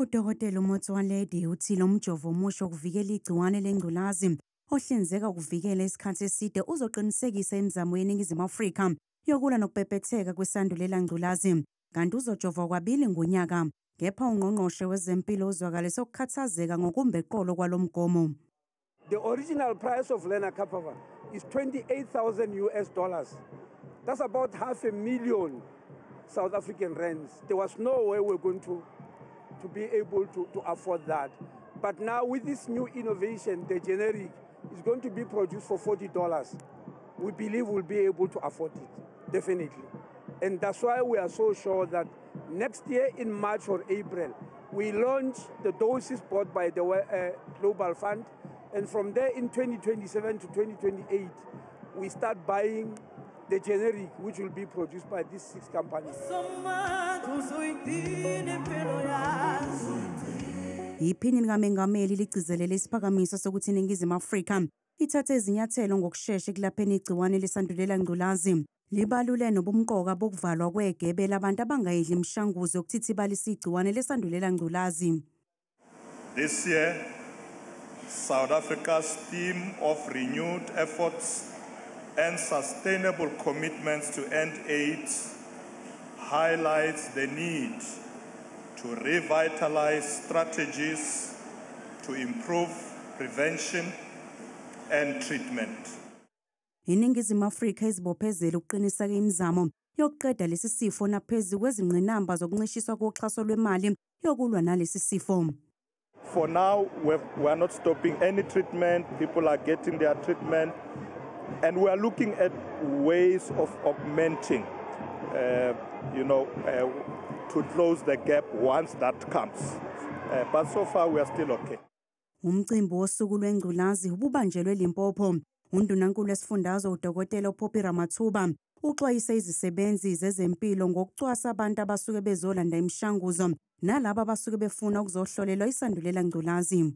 Udokotela uMotsoaledi uthi lo mjovo omusha wokuvikela igciwane lengculazi ohlinzeka ukuvikela isikhathi eside uzoqinisekisa imizamo yeNingizimu Afrika yokulwa nokubhebhetheka kwesandulela ngculazi, kanti uzojovwa kwabili ngonyaka. Kepha ungqongqoshe wezempilo uzwakalise ukukhathazeka ngokumba eqolo kwalo mgomo. The original price of Lenacapavir is 28,000 US dollars. That's about 500,000 South African rands. There was no way we're going to be able to afford that. But now with this new innovation, the generic is going to be produced for $40. We believe we'll be able to afford it, definitely. And that's why we are so sure that next year in March or April, we launch the doses bought by the Global Fund. And from there in 2027 to 2028, we start buying the generic, which will be produced by these 6 companies. Iphini likamengameli ligcizelele isiphakamiso sokuthi iNingizimu Afrika ithathe izinyathelo ngokushesha ekulapheni igciwane lesandulela ngculazi. Libalule nobumqoka bokuvalwa kwegebe labantu abangayidli imishanguzo yokuthithibalisa igciwane lesandulela ngculazi. This year, South Africa's theme of renewed efforts and sustainable commitments to end AIDS highlights the need to revitalize strategies to improve prevention and treatment. INingizimu Afrika izibophezele ukuqinisa imizamo yokuqeda lesi sifo naphezu kwezingqinamba zokuncishiswa koxhaso lwemali yokulwa nalesi sifo. For now, we are not stopping any treatment. People are getting their treatment. And we are looking at ways of augmenting, to close the gap once that comes. But so far, we are still okay. Umcimbi wosuku lwengculazi ububanjelwe eLimpopo. Undunankulu wesifundazwe uDokotela uPhophi Ramathuba uxwayise izisebenzi zezempilo ngokucwasa abantu abasuke bezolanda imishanguzo nalabo abasuke befuna ukuzohlolelwa isandulela ngculazi.